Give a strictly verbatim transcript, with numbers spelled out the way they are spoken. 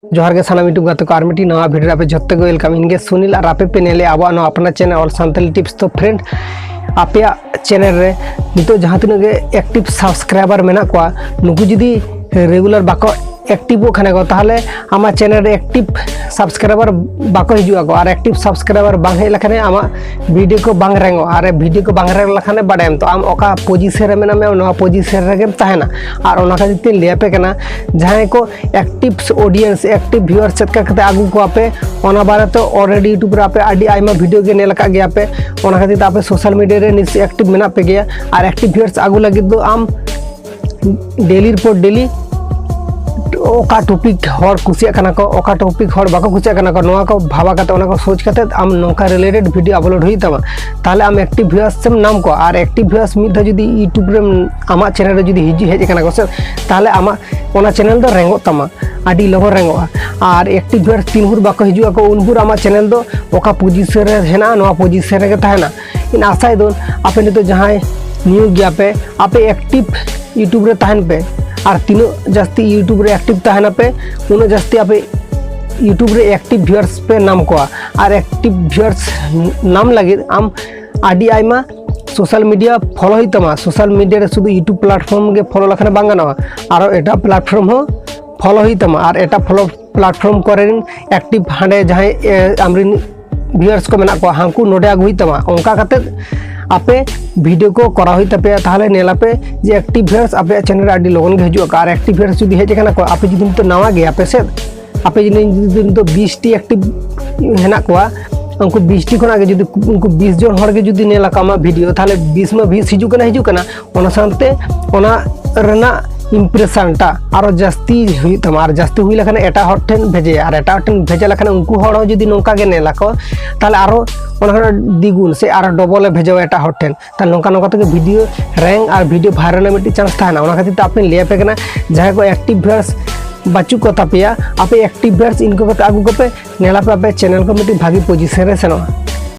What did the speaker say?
ᱡᱚᱦᱟᱨ ᱜᱮ ᱥᱟᱱᱟᱢ YouTube ᱜᱟᱛᱮ ᱠᱚ, ᱟᱨ ᱢᱤᱫᱴᱤᱡ ᱱᱟᱣᱟ video ᱨᱮ ᱟᱯᱮ ᱡᱷᱚᱛᱚ ᱜᱮ welcome᱾ ᱤᱧ ᱜᱮ ᱥᱩᱱᱤᱞ ᱟᱨ ᱟᱯᱮ ᱯᱮ ᱧᱮᱞᱮᱫᱼᱟ ᱟᱵᱚᱣᱟᱜ ᱱᱚᱣᱟ ᱟᱯᱱᱟ channel All Santali Tips᱾ ᱛᱚ friend, ᱟᱯᱮᱭᱟᱜ channel ᱨᱮ ᱱᱤᱛᱚᱜ ᱡᱟᱦᱟᱸ ᱛᱤᱱᱟᱹᱜ ᱜᱮ active subscriber ᱢᱮᱱᱟᱜ ᱠᱚᱣᱟ, ᱱᱩᱠᱩ ᱡᱩᱫᱤ regular ᱵᱟᱠᱚ activeᱚᱜ ᱠᱷᱟᱱ ᱠᱚ, ᱛᱟᱦᱚᱞᱮ ᱟᱢᱟᱜ channel ᱨᱮ active subscriber ᱵᱟᱠᱚ ᱦᱤᱡᱩᱜ ᱟᱠᱚ᱾ ᱟᱨ active subscriber ᱵᱟᱝ ᱦᱮᱡ ᱞᱮᱠᱷᱟᱱ ᱟᱢᱟᱜ video ᱠᱚ ᱵᱟᱝ ᱨᱮᱝᱚᱜᱼᱟ᱾ ᱟᱨ video ᱠᱚ ᱵᱟᱝ ᱨᱮᱝ ᱞᱮᱠᱷᱟᱱ ᱵᱟᱰᱟᱭᱟᱢ ᱛᱚ ᱟᱢ ᱚᱠᱟ position ᱨᱮ ᱢᱮᱱᱟᱜ ᱢᱮᱭᱟ, ᱱᱚᱣᱟ position ᱨᱮᱜᱮᱢ ᱛᱟᱦᱮᱱᱟ᱾ ᱟᱨ ᱚᱱᱟ ᱠᱷᱟᱹᱛᱤᱨ ᱛᱮᱧ ᱞᱟᱹᱭ ᱟᱯᱮ ᱠᱟᱱᱟ, ᱡᱟᱦᱟᱸᱭ ᱠᱚ active audience, active viewers ᱪᱮᱫ ᱞᱮᱠᱟ ᱠᱟᱛᱮ ᱟᱹᱜᱩ ᱠᱚᱣᱟ ᱯᱮ, ᱚᱱᱟ ᱵᱟᱨᱮ ᱛᱮ already YouTube ᱨᱮ ᱟᱯᱮ ᱟᱹᱰᱤ ᱟᱭᱢᱟ video ᱜᱮ ᱧᱮᱞ ᱟᱠᱟᱫ ᱜᱮᱭᱟ ᱯᱮ᱾ ᱚᱱᱟ ᱠᱷᱟᱹᱛᱤᱨ ᱛᱮ ᱟᱯᱮ social media ᱨᱮ ᱱᱤᱥᱪᱚᱭ active ᱢᱮᱱᱟᱜ ᱯᱮ ᱜᱮᱭᱟ᱾ ᱟᱨ active viewers ᱟᱹᱜᱩ ᱞᱟᱹᱜᱤᱫ ᱫᱚ ᱟᱢ daily ᱨᱮ ᱯᱚᱨ daily ᱚᱠᱟ topic ᱦᱚᱲ ᱠᱩᱥᱤᱭᱟᱜ ᱠᱟᱱᱟ ᱠᱚ, ᱚᱠᱟ topic ᱦᱚᱲ ᱵᱟᱠᱚ ᱠᱩᱥᱤᱭᱟᱜ ᱠᱟᱱᱟ ᱠᱚ, ᱱᱚᱣᱟ ᱠᱚ ᱵᱷᱟᱵᱟ ᱠᱟᱛᱮ, ᱚᱱᱟ ᱠᱚ ᱥᱳᱪ ᱠᱟᱛᱮ ᱟᱢ ᱱᱚᱝᱠᱟ related video upload ᱦᱩᱭᱩᱜ ᱛᱟᱢᱟ᱾ ᱛᱟᱦᱚᱞᱮ ᱟᱢ active viewers ᱮᱢ ᱧᱟᱢ ᱠᱚᱣᱟ᱾ ᱟᱨ active viewers ᱢᱤᱫ ᱫᱷᱟᱣ ᱡᱩᱫᱤ YouTube ᱨᱮ ᱟᱢᱟᱜ channel ᱨᱮ ᱡᱩᱫᱤ ᱦᱤᱡᱩᱜ ᱦᱮᱡ ᱟᱠᱟᱱᱟ ᱠᱚ ᱥᱮ, ᱛᱟᱦᱚᱞᱮ ᱟᱢᱟᱜ ᱚᱱᱟ channel ᱫᱚ ᱨᱮᱝᱚᱜ ᱛᱟᱢᱟ, ᱟᱹᱰᱤ ᱞᱚᱜᱚᱱ ᱨᱮᱝᱚᱜᱼᱟ᱾ ᱟᱨ active viewers ᱛᱤᱱ ᱵᱷᱳᱨ ᱵᱟᱠᱚ ᱦᱤᱡᱩᱜ ᱟᱠᱚ, ᱩᱱ ᱵᱷᱳᱨ ᱟᱢᱟᱜ channel ᱫᱚ ᱚᱠᱟ position ᱨᱮ ᱦᱮᱱᱟᱜᱼᱟ, ᱱᱚᱣᱟ position ᱨᱮᱜᱮ ᱛᱟᱦᱮᱱᱟ᱾ ᱤᱧ ᱟᱥᱟᱭ ᱫᱚ ᱟᱯᱮ ᱱᱤᱛᱚᱜ ᱡᱟᱦᱟᱸᱭ new ᱜᱮᱭᱟ ᱯᱮ, ᱟᱯᱮ active YouTube ᱨᱮ ᱛᱟᱦᱮᱱ ᱯᱮ᱾ ᱟᱨ ᱛᱤᱱᱟᱹᱜ ᱡᱟᱹᱥᱛᱤ YouTube ᱨᱮ active ᱛᱟᱦᱮᱱᱟᱯᱮ, ᱩᱱᱟᱹᱜ ᱡᱟᱹᱥᱛᱤ ᱟᱯᱮ YouTube ᱨᱮ active viewers ᱯᱮ ᱧᱟᱢ ᱠᱚᱣᱟ᱾ ᱟᱨ active viewers ᱧᱟᱢ ᱞᱟᱹᱜᱤᱫ ᱟᱢ ᱟᱹᱰᱤ ᱟᱭᱢᱟ social media follow ᱦᱩᱭᱩᱜ ᱛᱟᱢᱟ᱾ Social media ᱨᱮ ᱥᱩᱫᱷᱩ YouTube platform ᱜᱮ follow ᱞᱮᱠᱷᱟᱱ ᱵᱟᱝ ᱜᱟᱱᱚᱜᱼᱟ, ᱟᱨᱚ ᱮᱴᱟᱜ platform ᱦᱚᱸ follow ᱦᱩᱭᱩᱜ ᱛᱟᱢᱟ᱾ ᱟᱨ ᱮᱴᱟᱜ follow platform ᱠᱚᱨᱮᱱ active ᱦᱟᱸᱰᱮ ᱡᱟᱦᱟᱸᱭ, ᱮ, ᱟᱢᱨᱤᱱ viewers ᱠᱚ ᱢᱮᱱᱟᱜ ᱠᱚᱣᱟ, ᱦᱟᱱᱠᱩ ᱱᱚᱰᱮ ᱟᱹᱜᱩ ᱦᱩᱭᱩᱜ ᱛᱟᱢᱟ᱾ ᱚᱱᱠᱟ ᱠᱟᱛᱮᱫ ᱟᱯᱮ video ᱠᱚ ᱠᱚᱨᱟᱣ ᱦᱩᱭᱩᱜ ᱛᱟᱯᱮᱭᱟ᱾ ᱛᱟᱦᱚᱞᱮ ᱧᱮᱞᱟᱯᱮ ᱡᱮ active viewers ᱟᱯᱮᱭᱟᱜ channel ᱨᱮ ᱟᱹᱰᱤ ᱞᱚᱜᱚᱱ ᱜᱮ ᱦᱤᱡᱩᱜ ᱟᱠᱚ᱾ ᱟᱨ active viewers ᱡᱩᱫᱤ ᱦᱮᱡ ᱟᱠᱟᱱᱟ ᱠᱚ, ᱟᱯᱮ ᱡᱩᱫᱤ ᱱᱤᱛᱚᱜ ᱱᱟᱣᱟ ᱜᱮᱭᱟ ᱯᱮ ᱥᱮ, ᱟᱯᱮ ᱡᱩᱫᱤ, ᱡᱩᱫᱤ ᱱᱤᱛᱚᱜ ᱵᱤᱥ ᱴᱤ active ᱦᱮᱱᱟᱜ ᱠᱚᱣᱟ, ᱩᱱᱠᱩ ᱵᱤᱥ ᱴᱤ ᱠᱷᱚᱱᱟᱜ ᱜᱮ ᱡᱩᱫᱤ ᱩᱱᱠᱩ ᱵᱤᱥ ᱡᱚᱱ ᱦᱚᱲ ᱜᱮ ᱡᱩᱫᱤ ᱧᱮᱞ ᱟᱠᱚ ᱟᱢᱟᱜ video, ᱛᱟᱦᱚᱞᱮ ᱵᱤᱥ ᱢᱟ ᱵᱤᱥ ᱦᱤᱡᱩᱜ ᱠᱟᱱᱟ, ᱦᱤᱡᱩᱜ ᱠᱟᱱᱟ, ᱚᱱᱟ ᱥᱟᱶᱛᱮ ᱚᱱᱟ ᱨᱮᱱᱟᱜ impression ᱴᱟᱜ ᱟᱨᱚ ᱡᱟᱹᱥᱛᱤ ᱦᱩᱭᱩᱜ ᱛᱟᱢᱟ᱾ ᱟᱨ ᱡᱟᱹᱥᱛᱤ ᱦᱩᱭ ᱞᱮᱠᱷᱟᱱ ᱮᱴᱟᱜ ᱦᱚᱲ ᱴᱷᱮᱱ ᱵᱷᱮᱡᱟᱭᱟ, ᱟᱨ ᱮᱴᱟᱜ ᱦᱚᱲ ᱴᱷᱮᱱ ᱵᱷᱮᱡᱟ ᱞᱮᱠᱷᱟᱱ ᱩᱱᱠᱩ ᱦᱚᱲ ᱦᱚᱸ ᱡᱩᱫᱤ ᱱᱚᱝᱠᱟ ᱜᱮ ᱧᱮᱞ ᱟᱠᱚ, ᱛᱟᱦᱚᱞᱮ ᱟᱨᱚ ᱚᱱᱟ ᱠᱷᱚᱱᱟᱜ ᱫᱤᱜᱩᱱ ᱥᱮ ᱟᱨᱚ double ᱮ ᱵᱷᱮᱡᱟᱣᱟ ᱮᱴᱟᱜ ᱦᱚᱲ ᱴᱷᱮᱱ᱾ ᱛᱟᱦᱞᱮ ᱱᱚᱝᱠᱟ ᱱᱚᱝᱠᱟ ᱛᱮᱜᱮ video rank ᱟᱨ video viral ᱨᱮᱱᱟᱜ ᱢᱤᱫᱴᱤᱡ chance ᱛᱟᱦᱮᱱᱟ᱾ ᱚᱱᱟ ᱠᱷᱟᱹᱛᱤᱨ ᱛᱮ ᱟᱯᱮᱧ ᱞᱟᱹᱭ ᱟᱯᱮ ᱠᱟᱱᱟ, ᱡᱟᱦᱟᱸᱭ ᱠᱚ active viewers ᱵᱟᱹᱪᱩᱜ ᱠᱚ ᱛᱟᱯᱮᱭᱟ, ᱟᱯᱮ active viewers ᱤᱱᱠᱩ ᱠᱟᱛᱮ ᱟᱹᱜᱩ ᱠᱚᱯᱮ, ᱧᱮᱞᱟᱯᱮ ᱟᱯᱮ channel ᱠᱚ ᱢᱤᱫᱴᱤᱡ ᱵᱷᱟᱹᱜᱤ position ᱨᱮ ᱥᱮᱱᱚᱜᱼᱟ᱾